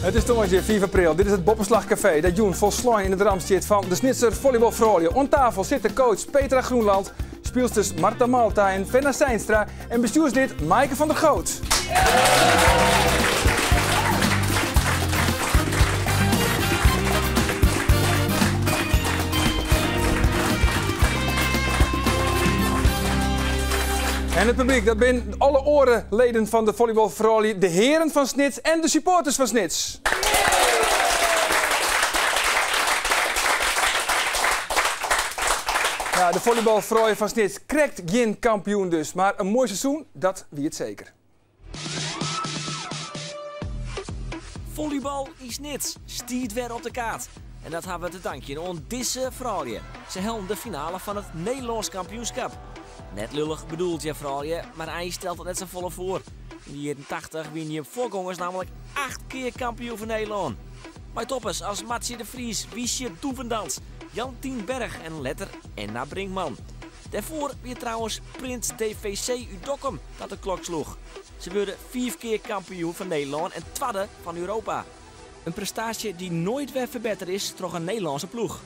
It is tongersdei 5 april. Dit is it Boppeslach Kafee dat jûn folslein yn it ramt stiet fan de Snitser follybalfroulju. Oan tafel sitte coach Petra Groenland, spylsters Marta Malta en Fenna Zeinstra en bestjoerslid Maaike van der Goot. En it publyk, dat binne alle oare leden fan de follybalfroulju, de hearen fan Snits en de supporters fan Snits. Ja, de follybalfroulju fan Snits, krekt gjin kampioen dus, mar in moai seizoen, dat wie it seker. Volleybal yn Snits stiet wer op de kaart. En dat hawwe we te tankjen oan dizze froulju. Se hellen de finale fan it Nederlânsk kampioenskip. Net lullich bedoeld, ja froulju, mar eins stelt it net safolle foar. Yn de jierren 80 wiene jim foargongers nammentlik 8 kear kampioen fan Nederlân. Mei toppers as Martsje de Vries, Wiesje Doevendans, Jantien Berg en letter Enna Brinkman. Dêrfoar wie trouwens Prins DVC út Dokkum dat de klok sloech. Se wurde 5 kear kampioen fan Nederlân en twadde fan Europa. In prestaasje dy't noait wer ferbettere is troch in Nederlânske ploech.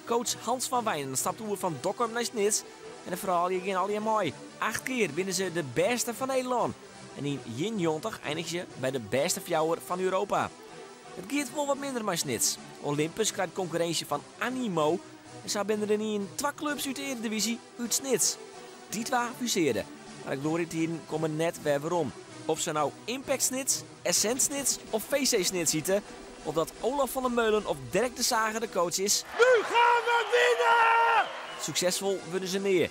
Coach Hans van Wijnen stapt oer fan Dokkum nei Snits en de froulju gean allegear mei. 8 kear binne se de bêste fan Nederlân en yn 91 einigje se by de bêste fjouwer fan Europa. It giet wol wat minder mei Snits. Olympus krijt konkurrinsje fan Animo en sa binne der ynienen 2 klups út de earedivyzje út Snits. Dy twa fusearden, mar de gloarjetiden komme net wer werom. Of se no Impact Snits, Essent Snits of VC Snits hite, of dat Olaf van der Meulen of Dirk de Sager de coach is. Nu gaan we winnen! Suksesfol wurde se nea.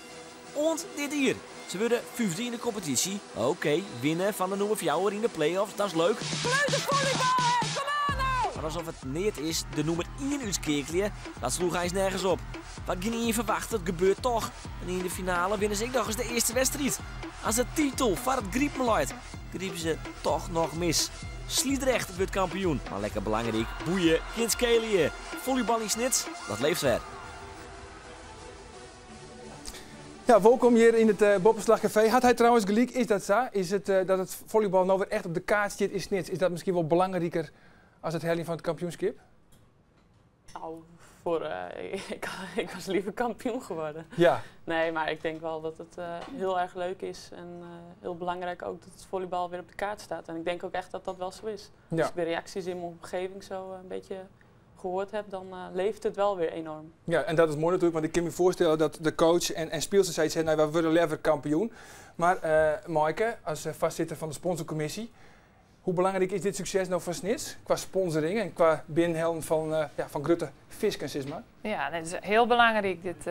Oant dit jier. Se wurde fyfde yn de kompetysje. Oké, winne fan de nûmer fjouwer yn de play-offs, dat is leuk. Kleutervolleybal, hè? Kom oan nou! Mar alsof it neat is, de nûmer ien útskeakelje, dat sloech eins nergens op. Wat gjinien ferwachtet, gebeurt toch. En yn de finale winne se ek noch ris de earste wedstriid. As de titel foar it gripen leit, gripe se toch noch mis. Sliedrecht wurdt kampioen, mar lekker belangryk, boeie, kin skeelje. Volleybal yn Snits, dat leeft wer. Ja, wolkom hjir yn it Boppeslach Kafee. Hat hy trouwens gelyk, is dat sa? Is it dat it volleybal no wer echt op de kaart stiet yn Snits, is dat miskien wol belangriker as it heljen fan it kampioenskip? Nou, voor, ik was liever kampioen geworden. Nee, maar ik denk wel dat het heel erg leuk is en heel belangrijk ook dat het volleybal weer op de kaart staat. En ik denk ook echt dat dat wel zo is. Als ik de reacties in mijn omgeving zo een beetje gehoord heb, dan leeft het wel weer enorm. Ja, en dat is moai natuerlik, want ik kin my foarstelle dat de coach en spylsters sizze, nou, wy wurde leaver kampioen. Mar Maaike, as foarsitter fan de sponsorkommisje, hoe belangryk is dit sukses no foar Snits kwa sponsoring en kwa binnenhellen fan grutte fisken, sis mar? Ja, dat is hiel belangryk. Dit,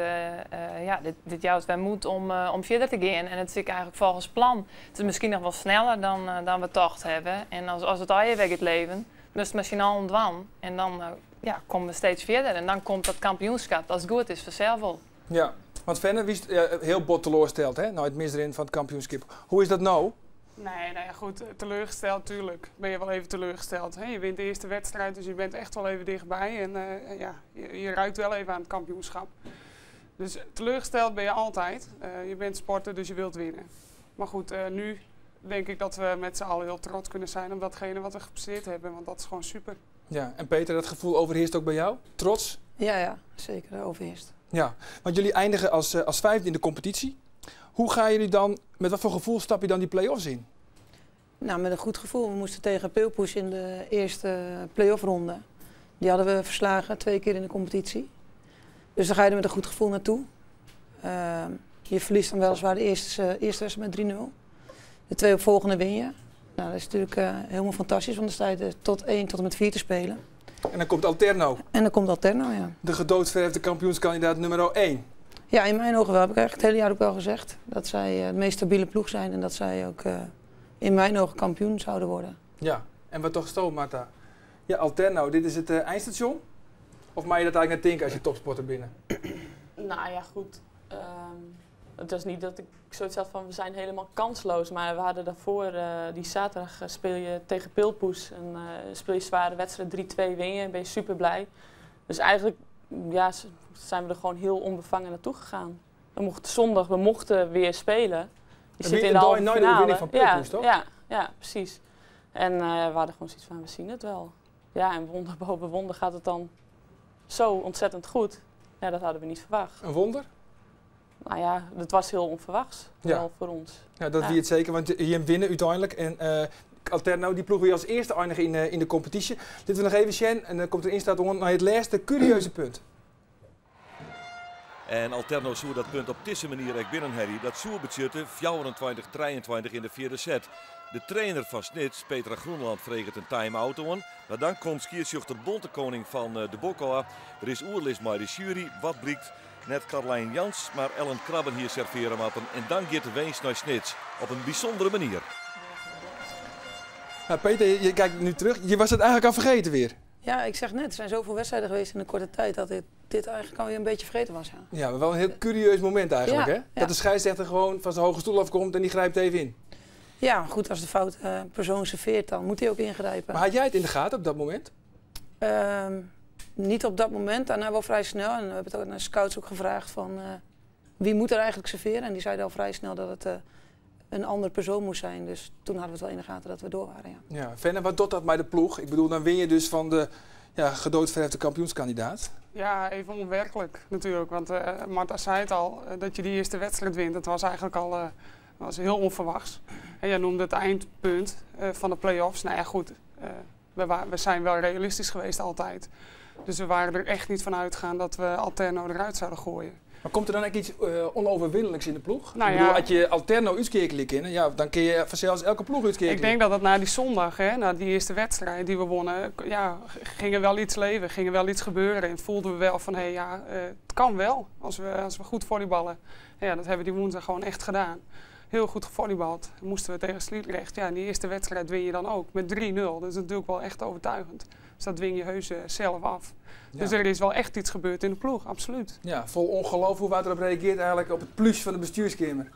ja, dit jout wer moed om fierder te gean. En it is ek eigentlik folgens plan. It is miskien noch wol sneller dan we tocht hawwe. En as it allegear wer giet leven, moatst mei syn allen dwaan. En dan, ja, komme we steeds fierder. En dan komt dat kampioenskip, as it goed is, fansels wol. Ja, want Fenne, wiest hiel bot teloarsteld, hè, nei it misrinnen fan it kampioenskip. Hoe is dat no? Nee, nou ja, goed, teleurgesteld, tuurlijk. Ben je wel even teleurgesteld. Hè? Je wint de eerste wedstrijd, dus je bent echt wel even dichtbij. En ja, je ruikt wel even aan het kampioenschap. Dus teleurgesteld ben je altijd. Je bent sporter, dus je wilt winnen. Maar goed, nu denk ik dat we met z'n allen heel trots kunnen zijn op datgene wat we gepresteerd hebben. Want dat is gewoon super. Ja, en Peter, dat gevoel overheerst ook bij jou? Trots? Ja, ja, zeker, overheerst. Ja, want jullie eindigen als vijfde in de competitie. Hoe gaan jullie dan, met wat voor gevoel stap je dan die play-offs in? Nou, met een goed gevoel. We moesten tegen Peelpoes in de eerste play-off ronde. Die hadden we verslagen 2 keer in de competitie. Dus daar ga je er met een goed gevoel naartoe. Je verliest dan weliswaar de eerste wedstrijd met 3-0. De 2 opvolgende win je. Nou, dat is natuurlijk helemaal fantastisch, want dan sta je er tot 1 tot en met 4 te spelen. En dan komt Alterno. En dan komt Alterno, ja. De gedoodverfde kampioenskandidaat nummer 1. Ja, in mijn ogen wel. Heb ik eigenlijk het hele jaar ook wel gezegd. Dat zij de meest stabiele ploeg zijn en dat zij ook in mijn ogen kampioen zouden worden. Ja, en wat toch zo, Marta? Ja, Alterno, dit is het eindstation? Of mag je dat eigenlijk net denken als je topsporter binnen? Nou ja, goed. Het was niet dat ik zoiets had van we zijn helemaal kansloos. Maar we hadden daarvoor, die zaterdag speel je tegen Peelpoes. En speel je zware wedstrijd, 3-2 win je en ben je super blij. Dus eigenlijk, ja, zijn we er gewoon heel onbevangen naartoe gegaan. We mochten zondag, we mochten weer spelen. Je En zit wie in de een halve nooit de finale. overwinning van Peelpoes, toch? Ja, ja, precies. En we hadden gewoon zoiets van, we zien het wel. Ja, en wonder boven wonder gaat het dan zo ontzettend goed. Ja, dat hadden we niet verwacht. Een wonder? Nou ja, dat was heel onverwachts wel voor ons. Ja, dat wie het zeker, want je winnen uiteindelijk. En Alterno, die ploeg weer als eerste eindigen in de competitie. Dit we nog even zien en dan komt er instaat naar het laatste curieuze punt. En Alterno zoer dat punt op deze manier echt binnen, Harry. Dat zoer betutte 24-23 in de vierde set. De trainer van Snits, Petra Groenland, vreeg het een time-out aan. Maar dan komt skiertsjochter Bontekoning van de Bokkoa. Er is oerlis maar de jury. Wat blijkt? Net Carlijn Jans, maar Ellen Krabben hier serveren matten. En dan gaat de winst naar Snits. Op een bijzondere manier. Nou, Peter, je kijkt nu terug. Je was het eigenlijk al vergeten weer. Ja, ik zeg net, er zijn zoveel wedstrijden geweest in een korte tijd dat dit eigenlijk alweer een beetje vergeten was. Ja, ja, maar wel een heel curieus moment eigenlijk, ja, hè? Ja. Dat de scheidsrechter gewoon van zijn hoge stoel afkomt en die grijpt even in. Ja, goed, als de fout persoon serveert, dan moet hij ook ingrijpen. Maar had jij het in de gaten op dat moment? Niet op dat moment, daarna wel vrij snel. En we hebben het ook naar de scouts ook gevraagd van wie moet er eigenlijk serveren? En die zeiden al vrij snel dat het een andere persoon moest zijn. Dus toen hadden we het wel in de gaten dat we door waren. Ja, ja, Fenna, wat doet dat bij de ploeg? Ik bedoel, dan win je dus van de gedoodverfde kampioenskandidaat. Ja, even onwerkelijk natuurlijk. Want Martha zei het al, dat je die eerste wedstrijd wint, dat was eigenlijk al was heel onverwachts. En jij noemde het eindpunt van de play-offs. Nou ja, goed, we zijn wel realistisch geweest altijd. Dus we waren er echt niet van uitgegaan dat we Alterno eruit zouden gooien. Maar komt er dan ook iets onoverwinnelijks in de ploeg? Nou, ik bedoel, ja. als je Alterno uitskekelen kennen, ja, dan kun je vanzelfs elke ploeg uitskekelen. Ik denk dat dat na die zondag, hè, na die eerste wedstrijd die we wonnen, ja, ging er wel iets leven, ging er wel iets gebeuren. En voelden we wel van, hé, hey, ja, het kan wel als we goed volleyballen. En ja, dat hebben we die woensdag gewoon echt gedaan. Heel goed gevolleybald. Dan moesten we tegen Sliedrecht. Ja, in die eerste wedstrijd win je dan ook met 3-0. Dat is natuurlijk wel echt overtuigend. Dus dat dwing je heus zelf af. Ja. Dus er is wel echt iets gebeurd in de ploeg, absoluut. Ja, vol ongeloof hoe Wouter op reageert eigenlijk op het plus van de bestuurskamer.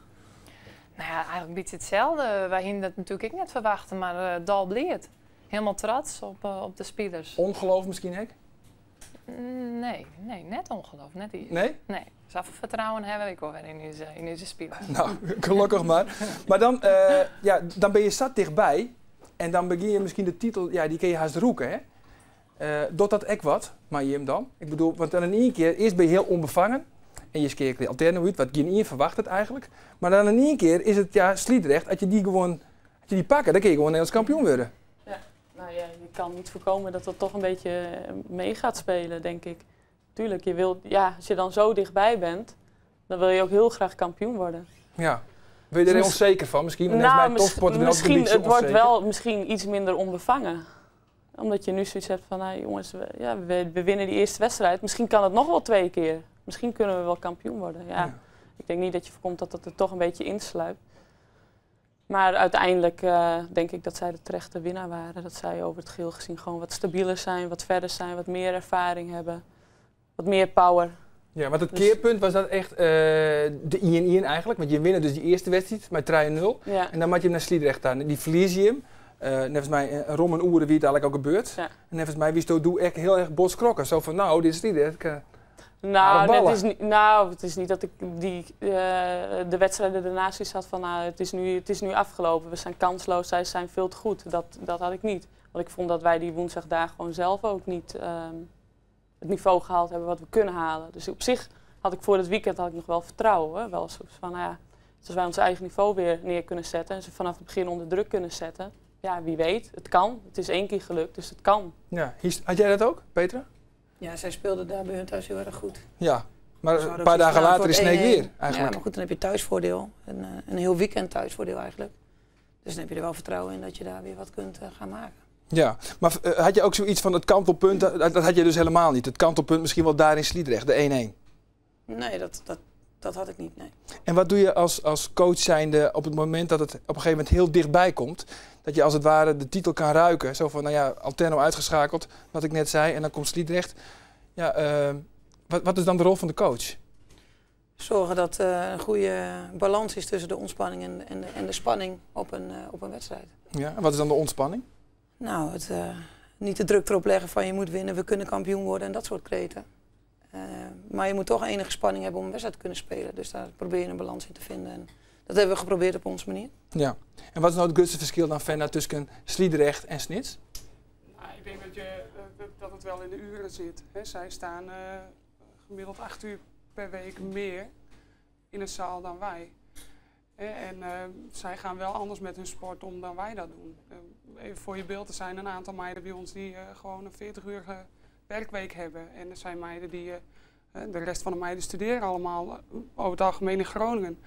Nou ja, eigenlijk een beetje hetzelfde. Wij hadden dat natuurlijk ik net verwachten, maar Dal bleert. Helemaal trots op de spelers. Ongeloof misschien, hè? Nee, nee, net ongeloof. Net iets. Nee? Nee. Zoveel vertrouwen hebben ik alweer in deze spelers. Nou, gelukkig maar. Maar dan, ja, dan ben je zat dichtbij en dan begin je misschien de titel, ja, die kun je haast roeken, hè? Doet dat echt wat, maar je hem dan? Ik bedoel, want dan in één keer, eerst ben je heel onbevangen en je skeert de Alterno uit, wat geen één verwacht het eigenlijk. Maar dan in één keer is het, ja, Sliedrecht, als je die gewoon, als je die pakken, dan kun je gewoon Nederlands kampioen worden. Ja, nou ja, je kan niet voorkomen dat dat toch een beetje mee gaat spelen, denk ik. Tuurlijk, je wilt, ja, als je dan zo dichtbij bent, dan wil je ook heel graag kampioen worden. Ja. Ben je er Dus onzeker van misschien? Want Nou, mij topsporter ben misschien, ook een beetje het wordt onzeker. wel misschien iets minder onbevangen. Omdat je nu zoiets hebt van, nou, jongens, we winnen die eerste wedstrijd. Misschien kan het nog wel 2 keer. Misschien kunnen we wel kampioen worden. Ja, Ja. Ik denk niet dat je voorkomt dat dat er toch een beetje insluipt. Maar uiteindelijk denk ik dat zij de terechte winnaar waren. Dat zij over het geheel gezien gewoon wat stabieler zijn, wat verder zijn, wat meer ervaring hebben. Wat meer power. Ja, want het Dus- keerpunt was dat echt de 1-1 eigenlijk. Want je wint dus die eerste wedstrijd met 3-0. Ja. En dan moet je hem naar Sliedrecht aan. Die verlies je hem. Volgens mij Rom en Oeren wie het eigenlijk ook gebeurt. Ja. En volgens mij wie het doe echt heel erg bos krokken. Zo van, nou, dit is Sliedrecht. Nou, ballen. het is niet, nou, het is niet dat ik de wedstrijden daarna zoiets had van, nou, het is nu afgelopen. We zijn kansloos, zij zijn veel te goed. Dat had ik niet. Want ik vond dat wij die woensdag daar gewoon zelf ook niet het niveau gehaald hebben wat we kunnen halen. Dus op zich had ik voor het weekend had ik nog wel vertrouwen. Hè? Wel soort van, nou ja, als wij ons eigen niveau weer neer kunnen zetten en ze vanaf het begin onder druk kunnen zetten. Ja, wie weet, het kan. Het is 1 keer gelukt, dus het kan. Ja, had jij dat ook, Petra? Ja, zij speelden daar bij hun thuis heel erg goed. Ja, maar Ze een hadden paar ook dagen zoiets later is van, Sneek het wordt 1-1. weer eigenlijk. Ja, maar goed, dan heb je thuisvoordeel. Een heel weekend thuisvoordeel eigenlijk. Dus dan heb je er wel vertrouwen in dat je daar weer wat kunt gaan maken. Ja, maar had je ook zoiets van het kantelpunt, dat had je dus helemaal niet. Het kantelpunt misschien wel daar in Sliedrecht, de 1-1. Nee, dat had ik niet, nee. En wat doe je als coach zijnde op het moment dat het op een gegeven moment heel dichtbij komt? Dat je als het ware de titel kan ruiken. Zo van, nou ja, Alterno uitgeschakeld, wat ik net zei, en dan komt Sliedrecht. Ja, wat is dan de rol van de coach? Zorgen dat er een goede balans is tussen de ontspanning en de spanning op een wedstrijd. Ja, en wat is dan de ontspanning? Nou, het niet de druk erop leggen van je moet winnen, we kunnen kampioen worden en dat soort kreten. Maar je moet toch enige spanning hebben om een wedstrijd te kunnen spelen. Dus daar probeer je een balans in te vinden. En Dat hebben we geprobeerd op onze manier. Ja. En wat is nou het grootste verschil dan, Fenna, tussen Sliedrecht en Snits? Nou, ik denk dat het wel in de uren zit. Hè. Zij staan gemiddeld 8 uur per week meer in de zaal dan wij. Hè, en zij gaan wel anders met hun sport om dan wij dat doen. Even voor je beeld, er zijn een aantal meiden bij ons die gewoon een 40-urige werkweek hebben. En er zijn meiden die, de rest van de meiden studeren allemaal over het algemeen in Groningen.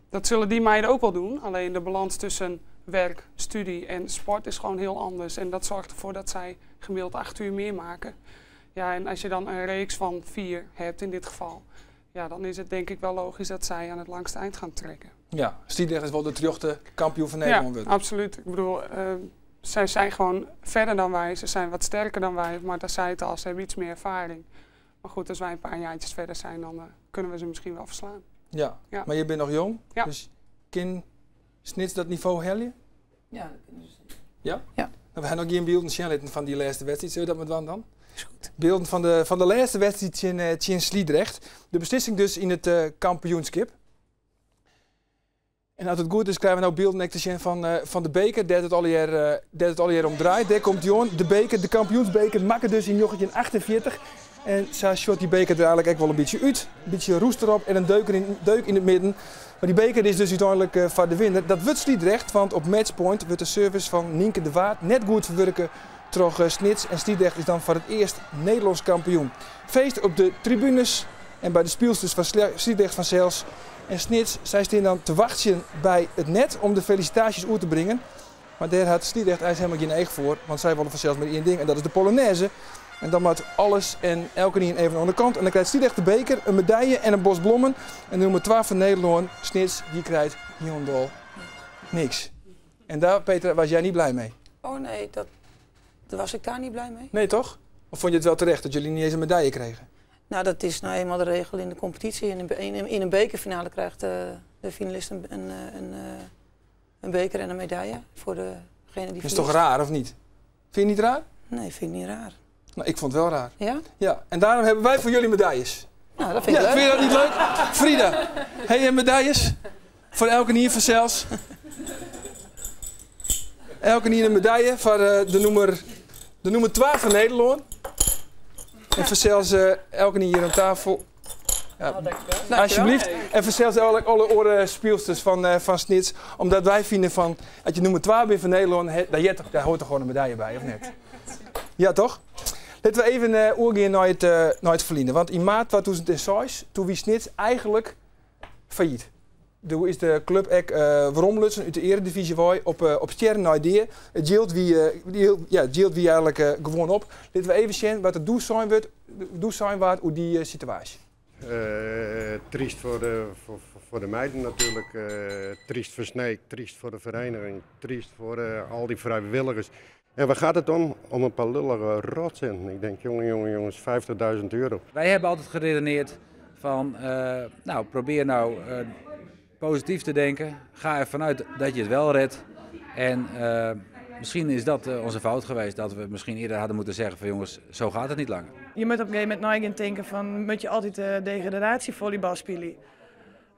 Dat zullen die meiden ook wel doen, alleen de balans tussen werk, studie en sport is gewoon heel anders. En dat zorgt ervoor dat zij gemiddeld 8 uur meer maken. Ja, en als je dan een reeks van 4 hebt in dit geval, ja, dan is het denk ik wel logisch dat zij aan het langste eind gaan trekken. Ja, Sliedrecht is wel de terugte kampioen van Nederland. Ja, absoluut. Ik bedoel, zij zijn gewoon verder dan wij, ze zijn wat sterker dan wij, maar dat zei het al, ze hebben iets meer ervaring. Maar goed, als wij een paar jaartjes verder zijn, dan kunnen we ze misschien wel verslaan. Ja, ja. Maar je bent nog jong, ja. Dus kan Snits dat niveau hellen? Ja, dat kunnen ze. Ja? Ja. Nou, we hebben nog geen beelden zien van die laatste wedstrijd. Zullen we dat met dan? Is goed. Beelden van de laatste wedstrijd in Sliedrecht. De beslissing dus in het kampioenschap. En als het goed is, krijgen we nou beelden te zien van de beker. Daar het al jaar om draait. Daar komt Johan, de beker, de kampioensbeker, makken dus in 1948. En zij shot die beker er eigenlijk echt wel een beetje uit. Een beetje roest erop en een deuk in het midden. Maar die beker is dus uiteindelijk van de winnaar. Dat wordt Sliedrecht, want op matchpoint wordt de service van Nienke de Waard net goed verwerken door Snits. En Sliedrecht is dan voor het eerst Nederlands kampioen. Feest op de tribunes en bij de speelsters van Sliedrecht van Zels. En Snits, zij staan dan te wachten bij het net om de felicitaties oer te brengen. Maar daar had Sliedrecht eigenlijk helemaal geen eeg voor, want zij willen vanzelfs maar één ding en dat is de Polonaise. En dan moet alles en elke een even aan de kant. En dan krijgt Sliedrecht de beker, een medaille en een bos bloemen. En de nummer 12 van Nederland, Snits, die krijgt helemaal niks. En daar, Peter, was jij niet blij mee? Oh nee, dat was ik daar niet blij mee. Nee, toch? Of vond je het wel terecht dat jullie niet eens een medaille kregen? Nou, dat is nou eenmaal de regel in de competitie. In een bekerfinale krijgt de finalist een beker en een medaille voor degene die verliest. Dat is toch raar, of niet? Vind je niet raar? Nee, vind ik niet raar. Nou, ik vond het wel raar. Ja? Ja, en daarom hebben wij voor jullie medailles. Nou, dat vind ik ja, leuk. Vind je dat niet leuk? Frida, hey, en medailles? Voor elke hier van zelfs. Elke hier een medaille voor de nummer 12 van Nederland. En voor zelfs elke hier aan tafel. Ja, oh, alsjeblieft. En voor zelfs alle oren speelsters van Snits. Omdat wij vinden van, als je nummer 12 bent van Nederland, daar hoort er gewoon een medaille bij, of net? Ja, toch? Laten we even oorgaan naar het verliezen. Want in maart 2006, toen wie Snits eigenlijk failliet. Toen is de club ook waarom uit de Eredivisie op sterren naar de. Het yield wie eigenlijk gewoon op. Laten we even zien wat het doel zijn wordt hoe die situatie. Triest voor de meiden natuurlijk, triest voor Sneek, triest voor de vereniging, triest voor al die vrijwilligers. En waar gaat het om? Om een paar lullige rotcenten. Ik denk, jongen, jongens, €50.000. Wij hebben altijd geredeneerd van, nou, probeer nou positief te denken. Ga ervan uit dat je het wel redt. En misschien is dat onze fout geweest, dat we misschien eerder hadden moeten zeggen van jongens, zo gaat het niet langer. Je moet op een gegeven moment nou gaan denken van, moet je altijd degradatievolleybal spelen?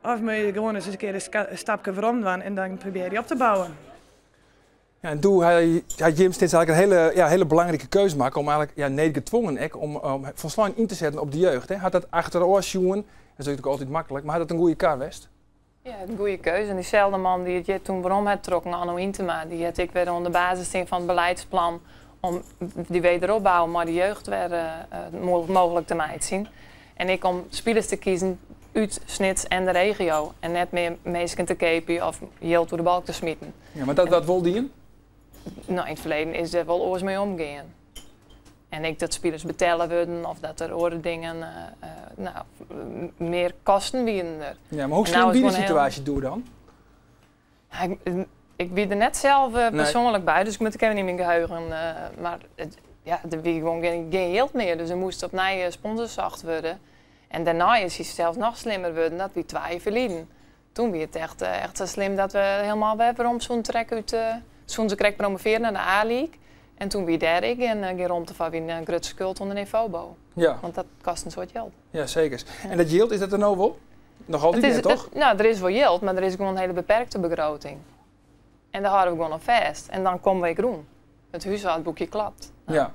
Of moet je gewoon eens een keer een stapje voorom doen en dan probeer je op te bouwen. Ja, en toen had Jim Snits eigenlijk een hele belangrijke keuze maken om eigenlijk, ja, nee, gedwongen om volslaan in te zetten op de jeugd. Hè. Had dat achteroor sjoen, dat is natuurlijk altijd makkelijk, maar had dat een goede kar geweest? Ja, een goede keuze. En diezelfde man die het toen waarom had trokken, Anno Intema, die had ik weer onder basis van het beleidsplan om die wederopbouw, maar de jeugd weer mogelijk te maken zien. En ik om spelers te kiezen uit Snits en de regio. En net meer mensen te kepen of heel door de balk te smieten. Ja, maar dat wil die in? Nou, in het verleden is er wel oors mee omgaan. En ik dat spelers betellen worden of dat er oren dingen, nou, meer kosten bieden er. Ja, maar hoe slim nou wie de situatie doe dan? Ja, ik wie er net zelf persoonlijk bij, dus ik moet ik even niet in mijn geheugen. Maar het, ja, er wie gewoon geen geld meer, dus er moest opnieuw sponsors gezocht worden. En daarna is hij zelfs nog slimmer worden dat we twee verliezen. Toen werd het echt zo slim dat we helemaal weer om zo'n trek uit zo'n ze kreeg promoveren naar de A-league. En toen wie daar ik en geen rondte van wie een grote schuld onder Nevobo. Ja. Want dat kost een soort geld. Ja, zeker. Ja. En dat geld, is dat er nou wel? Noch altyd is, net, toch? Nou, der is wol jild, mar der is gewoan in hiele beperkte begroting. En dêr hâlde we gewoan oan fêst. En dan komme we ek rûn. It húshâldboekje kloppet. Nou, ja.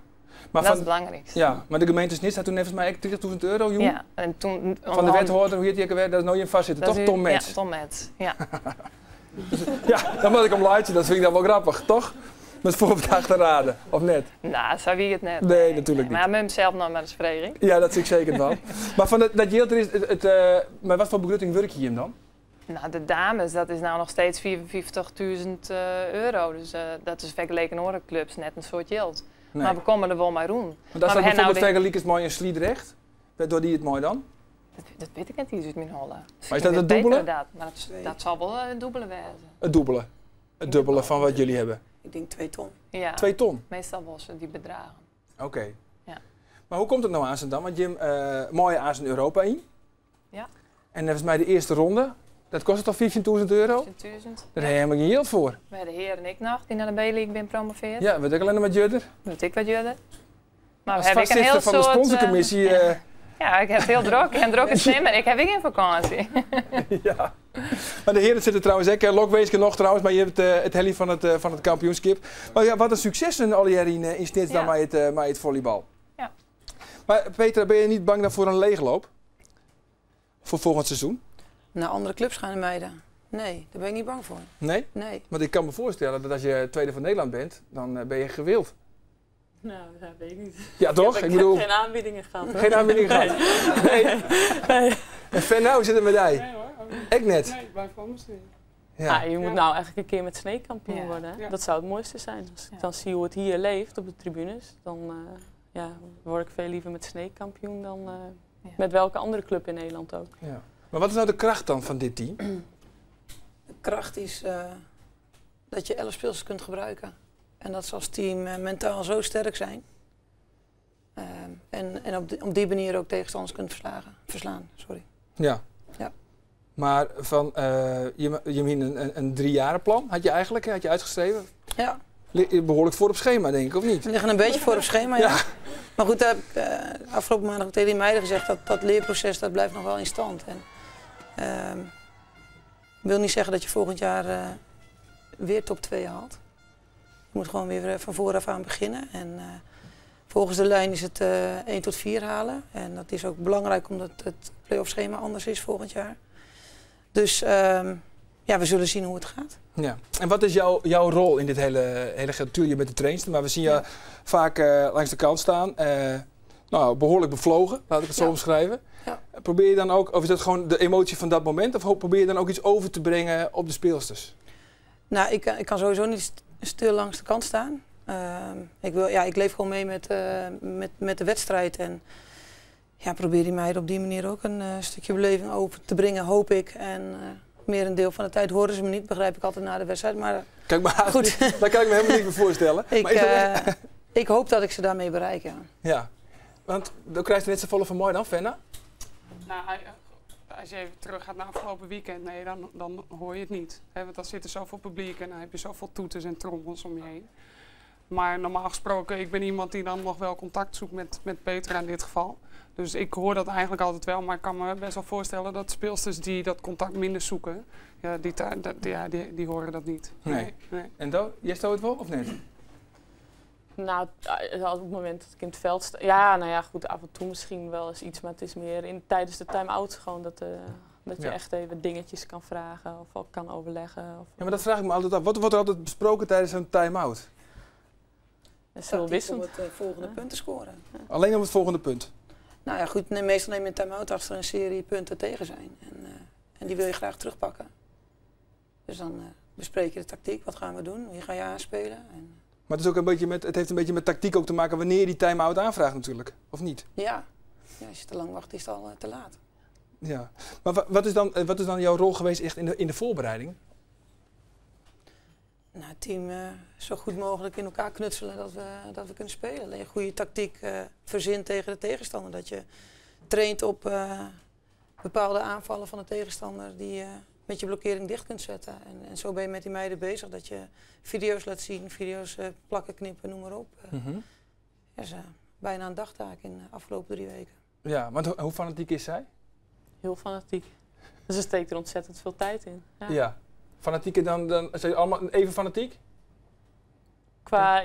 Maar dat is it belangrykste. Ja, mar de gemeente Snits hat doe neffens my ek 30.000 euro jûn. Ja, en toen... Fan de wethâlder, hoe hjit dy ek alwer? Dat is no jim foarsitter, toch? Tom Metz. Ja, Tom Metz, ja. Ja, dan moat ik om laitsje, dat fyn ik dan wol grappich, toch? Met voorbedachte rade, of net? Nou, sa wie it net. Nee, natuerlik net. Mar mei him sels noch mar ris freegje. Ja, dat sil ik seker dwaan. Mar fan dat jild der is, it, mei watfoar begrutting wurkje jim dan? Nou, de dames, dat is no noch steeds 55.000 euro. Dus dat is fergeleken oare klups net in soad jild. Nee. Mar we komme der wol mei rûn. Want as Mar dat we ha no bijvoorbeeld de- fergelikest mei in Sliedrecht, wêr dogge dy it mei dan? Dat wit ik net iens út myn holle. Maar is dat it dûbele? Dat, mar dat sil wol it dûbele wêze. It dûbele. It dûbele fan wat jilly hawwe. Ik tink 2 ton. Ja. 2 ton? Meastal wol se dy bedraggen. Oké. Ja. Mar hoe komt it no aanst dan? Want jim meie aanst Europa yn. Ja. En neffens my de earste ronde, dat kostet al 15.000 euro. 15.000. Dêr ha je helemaal gjin jild foar. Wy de hearen ek noch, dy't nei de B-league binne promovearre. Ja, wurdt ek allinnich mar djoerder. Wurdt ek wat djoerder. Mar As we hawwe ek in hiel foarsitter fan de soad, sponsorkommisje, Ja, ik ha it hiel drok. Ik ha in drokke simmer. Ik ha ek gjin fakânsje. Ja. Mar de hearen sitte trouwens ek, lokwinsken noch trouwens, mar hjir it heljen fan it kampioenskip. Mar ja, wat in suksessen allegear yn Snits dan mei it follybal. Ja. Mar Petra, binne je net bang dan foar in leechloop? Foar folgjend seizoen? Naar andere clubs gaan de meiden. Nee, dêr bin ik net bang foar. Nee? Nee. Want ik kin my foarstelle dat as je tweede fan Nederlân binne, dan binne je gewild. Nou, dat weet ik niet. Ja, toch? Ik heb Ik bedoel geen aanbiedingen gehad, hoor. Geen aanbiedingen gehad? Nee. Nee. En Fen, nou zit er met jij? Nee hoor, ook niet. Ik net. Nee, ik blijf gewoon misschien. Ja. Ah, je moet nou eigenlijk een keer met Sneek kampioen worden, hè? Ja. Dat zou het mooiste zijn. Als ik dan zie hoe het hier leeft op de tribunes, dan word ik veel liever met Sneek kampioen dan met welke andere club in Nederland ook. Ja. Maar wat is nou de kracht dan van dit team? De kracht is dat je 11 speelsters kunt gebruiken. En dat ze als team mentaal zo sterk zijn. En op die manier ook tegenstanders kunt verslaan. Sorry. Ja. Ja. Maar van je hebt een 3-jarenplan, had je eigenlijk, had je uitgeschreven? Ja. Behoorlijk voor op schema, denk ik, of niet? We liggen een beetje voor op schema, ja. Ja. Maar goed, daar heb ik afgelopen maandag tegen die meiden gezegd dat dat leerproces dat blijft nog wel in stand. En ik wil niet zeggen dat je volgend jaar weer top 2 haalt. Je moet gewoon weer van vooraf aan beginnen. En volgens de lijn is het 1 tot 4 halen. En dat is ook belangrijk omdat het play-off schema anders is volgend jaar. Dus we zullen zien hoe het gaat. Ja. En wat is jouw rol in dit hele geheel? Tuurlijk, je bent de trainster, maar we zien je vaak langs de kant staan. Behoorlijk bevlogen, laat ik het zo omschrijven. Probeer je dan ook, of is dat gewoon de emotie van dat moment, of probeer je dan ook iets over te brengen op de speelsters? Nou, ik kan sowieso niet stil langs de kant staan. Ik leef gewoon mee met de wedstrijd. En probeer die meiden op die manier ook een stukje beleving over te brengen, hoop ik. En merendeel van de tijd horen ze me niet, begrijp ik altijd na de wedstrijd. Maar Kijk, maar goed. Dat kan ik me helemaal niet meer voorstellen. Ik Maar is dat echt hoop dat ik ze daarmee bereik, ja. Ja, want dan krijg je net zo volle van mooi dan, Fenna? Als je even terug gaat naar afgelopen weekend, nee, dan hoor je het niet. Hè, want dan zit er zoveel publiek en dan heb je zoveel toeters en trommels om je heen. Maar normaal gesproken, ik ben iemand die dan nog wel contact zoekt met Petra in dit geval. Dus ik hoor dat eigenlijk altijd wel, maar ik kan me best wel voorstellen dat speelsters die dat contact minder zoeken, ja, die ta-, dat, ja, die, die horen dat niet. Nee. Nee, nee. En dan, jij stoot het wel of niet? Op het moment dat ik in het veld sta, ja, nou ja, goed, af en toe misschien wel eens iets, maar het is meer tijdens de time-out gewoon dat je echt even dingetjes kan vragen of ook kan overleggen. Of Ja, maar dat vraag ik me altijd af. Wat wordt er altijd besproken tijdens een time-out? Dat is heel Tactiek om wisselend. het volgende punt te scoren. Alleen om het volgende punt? Nou ja, goed, nee, meestal neem je een time-out als er een serie punten tegen zijn. En die wil je graag terugpakken. Dus dan bespreek je de tactiek. Wat gaan we doen? Wie ga je aanspelen? En Maar het, is ook een beetje met, het heeft een beetje met tactiek ook te maken wanneer je die time-out aanvraagt natuurlijk, of niet? Ja. Ja, als je te lang wacht is het al te laat. Ja. Maar wat is dan jouw rol geweest echt in de voorbereiding? Het team zo goed mogelijk in elkaar knutselen dat we kunnen spelen. Alleen goede tactiek verzint tegen de tegenstander. Dat je traint op bepaalde aanvallen van de tegenstander die je met je blokkering dicht kunt zetten. En zo ben je met die meiden bezig. Dat je video's laat zien, video's plakken, knippen, noem maar op. Dat is bijna een dagtaak in de afgelopen 3 weken. Ja, want hoe fanatiek is zij? Heel fanatiek. Dus er steekt er ontzettend veel tijd in. Ja. Ja. Fanatieker dan zijn jullie allemaal even fanatiek? Qua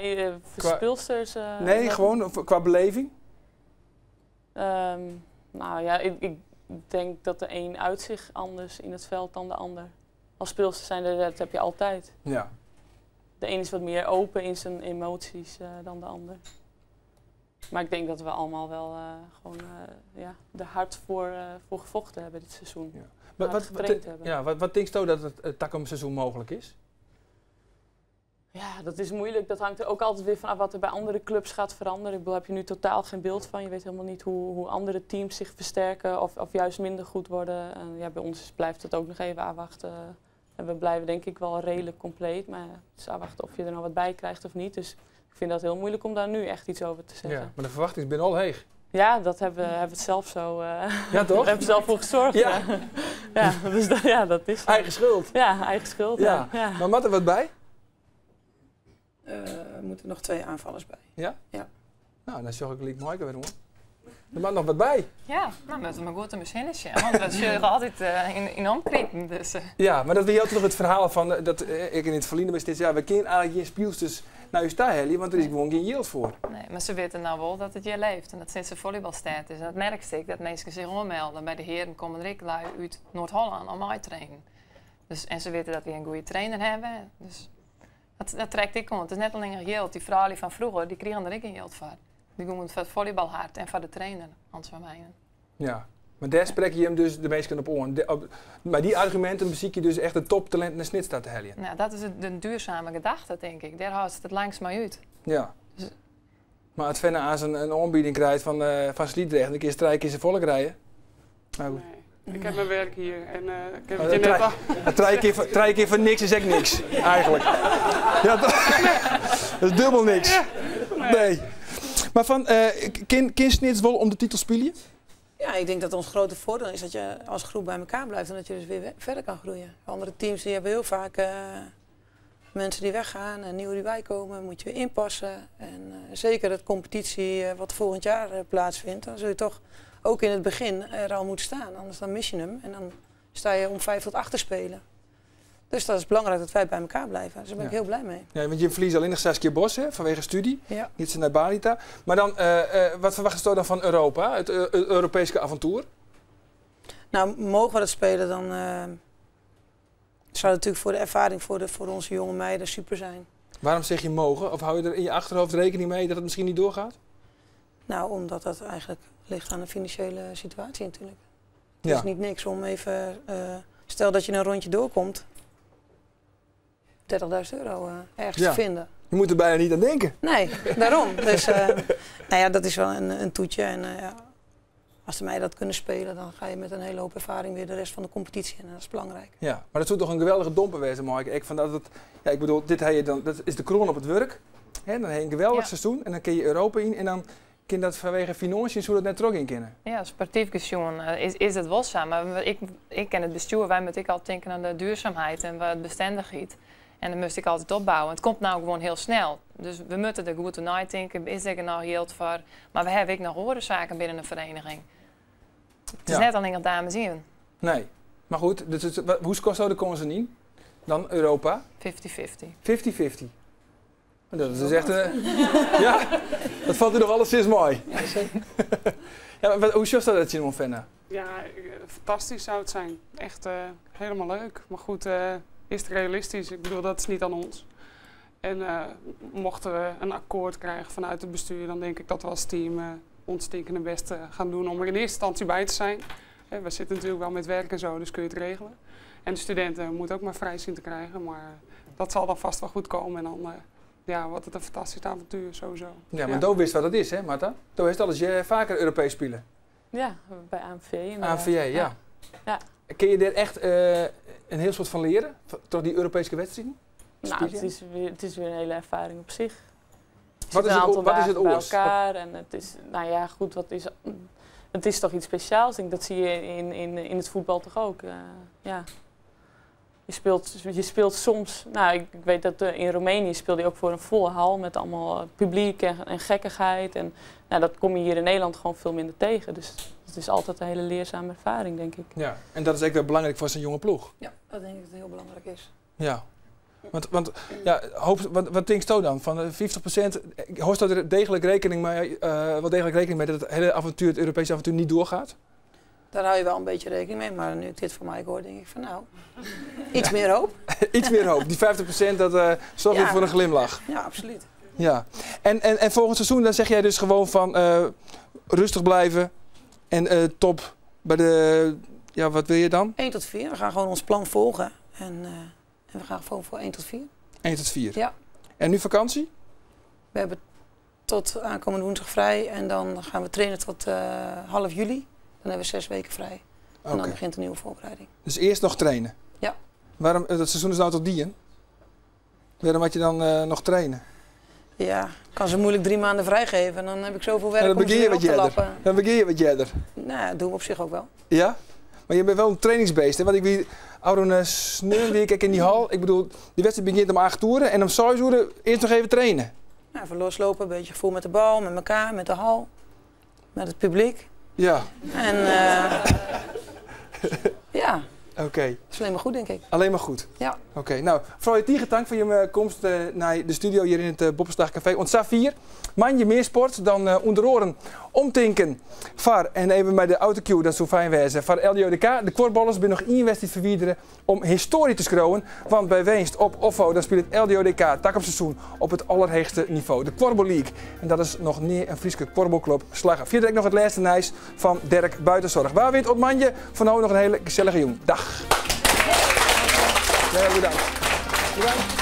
speelsters? Nee, gewoon of qua beleving? Nou ja, ik denk dat de een uit zich anders in het veld dan de ander. Als speelster zijn, dat heb je altijd. De een is wat meer open in zijn emoties dan de ander. Maar ik denk dat we allemaal wel gewoon er hard voor gevochten hebben dit seizoen. Wat Hard getraind hebben. Wat denk je dat het takom seizoen mogelijk is? Ja, dat is moeilijk. Dat hangt er ook altijd weer van af wat er bij andere clubs gaat veranderen. Heb je nu totaal geen beeld van. Je weet helemaal niet hoe andere teams zich versterken of juist minder goed worden. En bij ons blijft het ook nog even afwachten. En we blijven denk ik wel redelijk compleet. Maar het is afwachten of je er nou wat bij krijgt of niet. Dus ik vind dat heel moeilijk om daar nu echt iets over te zeggen. Ja, maar de verwachting is binnen al heeg. Ja, dat hebben we het zelf zo, Ja, toch? We hebben zelf voor gezorgd. Ja. Ja, dus dat, ja, dat is zo. Eigen schuld. Ja, eigen schuld. Ja. Ja. Maar moet er wat bij? Er moeten nog 2 aanvallers bij. Ja? Ja. Nou, dan zorg ik Liek Maaike weer om. Er mag nog wat bij. Ja, nou, met een goed machine, want we zullen altijd in omkrieten. Dus. Ja, maar dat we toch het verhaal van dat ik in het verleden ben steeds, ja, we kennen eigenlijk geen speelsters naar je sta, Helly, want er is gewoon geen yield voor. Nee, maar ze weten nou wel dat het je leeft en dat sinds de volleybalstaat is. En dat merk ik, dat mensen zich aanmelden. Bij de heren komen er ik lui uit Noord-Holland om uit te trainen. En ze weten dat we een goede trainer hebben. Dus dat trekt ik om. Het is net alleen een geld. Die vrouwen van vroeger, die kregen er ook geen geld voor. Die doen het voor het volleybal hard en voor de trainer, Hans van Wijnen. Ja, maar daar spreek je hem dus de meeste op oren. Maar die argumenten beziek je dus echt de toptalent naar Snitstad te halen. Nou, dat is de duurzame gedachte, denk ik. Daar houdt het het langst maar uit. Dus Maar het Fenne aan zijn een aanbieding krijgt van Sliedrecht, een keer strijken in zijn volk rijden. Nou, goed. Nee. Ik heb mijn werk hier en ik heb Maar het je net al drie keer van niks is echt niks, eigenlijk. Ja, dat is dubbel niks. Ja, nee. Nee. Maar van kin Snits wel om de titel spelen? Ja, ik denk dat ons grote voordeel is dat je als groep bij elkaar blijft en dat je dus weer verder kan groeien. Andere teams die hebben heel vaak mensen die weggaan en nieuwe die bijkomen, moet je weer inpassen. En zeker dat competitie wat volgend jaar plaatsvindt, dan zul je toch ook in het begin er al moeten staan. Anders dan mis je hem en dan sta je om 5 tot 8 te spelen. Dus dat is belangrijk dat wij bij elkaar blijven. Dus daar ben ik heel blij mee. Ja, want je verliest alleen nog Saskia Bos, hè, vanwege studie. Niet zo naar Balita. Maar dan, wat verwacht je dan van Europa, het Europese avontuur? Nou, mogen we dat spelen, dan zou het natuurlijk voor de ervaring voor onze jonge meiden super zijn. Waarom zeg je mogen? Of hou je er in je achterhoofd rekening mee dat het misschien niet doorgaat? Nou, omdat dat eigenlijk ligt aan de financiële situatie natuurlijk. Het is niet niks om even... Stel dat je een rondje doorkomt, 30.000 euro ergens te vinden. Je moet er bijna niet aan denken. Nee, daarom. Dus dat is wel een toetje. En als de meiden dat kunnen spelen, dan ga je met een hele hoop ervaring weer de rest van de competitie in. En dat is belangrijk. Ja, maar dat zou toch een geweldige domper wezen, Maaike. Ik vond dat het, ja, ik bedoel, dit heb je dan, dat is de kroon op het werk. Hè, dan heb je een geweldig seizoen en dan kun je Europa in en dan kan dat vanwege financiën zo dat net terug in kunnen. Ja, sportief gezien is het wel zo. Maar ik ken het bestuur, wij moeten ik altijd denken aan de duurzaamheid en de bestendigheid. En dat moest ik altijd opbouwen. Het komt nou gewoon heel snel. Dus we moeten er goed naar denken. Is er nou geld voor? Maar we hebben ook nog oorzaken binnen een vereniging. Het is net alleen dat dames in. Nee. Maar goed, dus hoe kost de kansen niet? Dan Europa? 50-50. 50-50. Dat is dus echt ja, dat valt u nog alleszins mooi. Ja, zeker. Ja, maar hoe is dat, Simon Fenna? Ja, fantastisch zou het zijn. Echt helemaal leuk. Maar goed, is het realistisch? Dat is niet aan ons. En mochten we een akkoord krijgen vanuit het bestuur, dan denk ik dat we als team ons stinkende best gaan doen om er in eerste instantie bij te zijn. We zitten natuurlijk wel met werk en zo, dus kun je het regelen. En de studenten moeten ook maar vrij zien te krijgen, maar dat zal dan vast wel goed komen. En dan wordt het een fantastisch avontuur sowieso. Ja, maar Do wist wat dat is, hè, Martha? Do heeft alles je vaker Europees spelen. Ja, bij AMV inderdaad. AMVJ, ja. Ja. Kun je er echt een heel soort van leren, door die Europese wedstrijden? Spelen? Het is weer een hele ervaring op zich. Je Wat zit een aantal is het dagen bij oors? elkaar en het is, nou ja, goed, wat is, het is toch iets speciaals. Ik denk, dat zie je in het voetbal toch ook. Ja. Je speelt soms, nou, ik weet dat in Roemenië speelde je ook voor een volle hal met allemaal publiek en gekkigheid. En dat kom je hier in Nederland gewoon veel minder tegen. Dus Het is altijd een hele leerzame ervaring, denk ik. Ja, en dat is ek wer belangryk foar sa'n jonge ploech. Ja, dat tink ik dat it hiel belangryk is. Ja. Want ja, hoop, wat tinksto dan? Fan 50%, hâldsto der deeglik rekkening mei, wol deeglik rekkening mei dat it hiele avontuer, it Europeeske avontuer, net trochgiet? Daar hou je wel een beetje rekening mee, maar nu ik dit van mij hoor, denk ik van nou, iets meer hoop. Iets meer hoop. Die 50% dat zorgt weer voor een glimlach. Ja, absoluut. Ja. En volgend seizoen dan zeg jij dus gewoon van rustig blijven en top bij de, ja, wat wil je dan? 1 tot 4. We gaan gewoon ons plan volgen. En we gaan gewoon voor 1 tot 4. 1 tot 4? Ja. En nu vakantie? We hebben tot aankomende woensdag vrij en dan gaan we trainen tot half juli. Dan hebben we 6 weken vrij. En dan begint de nieuwe voorbereiding. Dus eerst nog trainen? Ja. Waarom, dat seizoen is nou tot dien? Waarom had je dan nog trainen? Ja, ik kan ze moeilijk 3 maanden vrijgeven en dan heb ik zoveel werk Ja, dan om ze begin je weer op wat te eerder. lappen. Dan begin je wat eerder. Nou, dat doen we op zich ook wel. Ja? Maar je bent wel een trainingsbeest, hè? Want ik wie oude sneur wie ik in die hal. Ik bedoel, die wedstrijd begint om 8 uur en om 6 uur eerst nog even trainen. Nou, even loslopen, een beetje gevoel met de bal, met elkaar, met de hal, met het publiek. En ja. Dat is alleen maar goed, denk ik. Alleen maar goed? Ja. Oké, nou, mevrouw Tiger, dank voor je komst naar de studio hier in het Boppeslach Café. Want Safir, man je meer sport dan onder oren omtinken. Var, en even bij de autocue, dat is zo fijn wezen. Var LDODK, de kortballers zijn nog één wedstrijd verwijderen om historie te schroeven. Want bij winst op OFO, dan speelt het LDODK tak op seizoen op het allerhoogste niveau. De Korfbal League. En dat is nog niet een Frieske korfbalclub slagen. Verder ik nog het laatste nieuws van Dirk Buitenzorg. Waar wint op mandje? Van nou nog een hele gezellige jong. Dag. Ja, bedankt. Bedankt.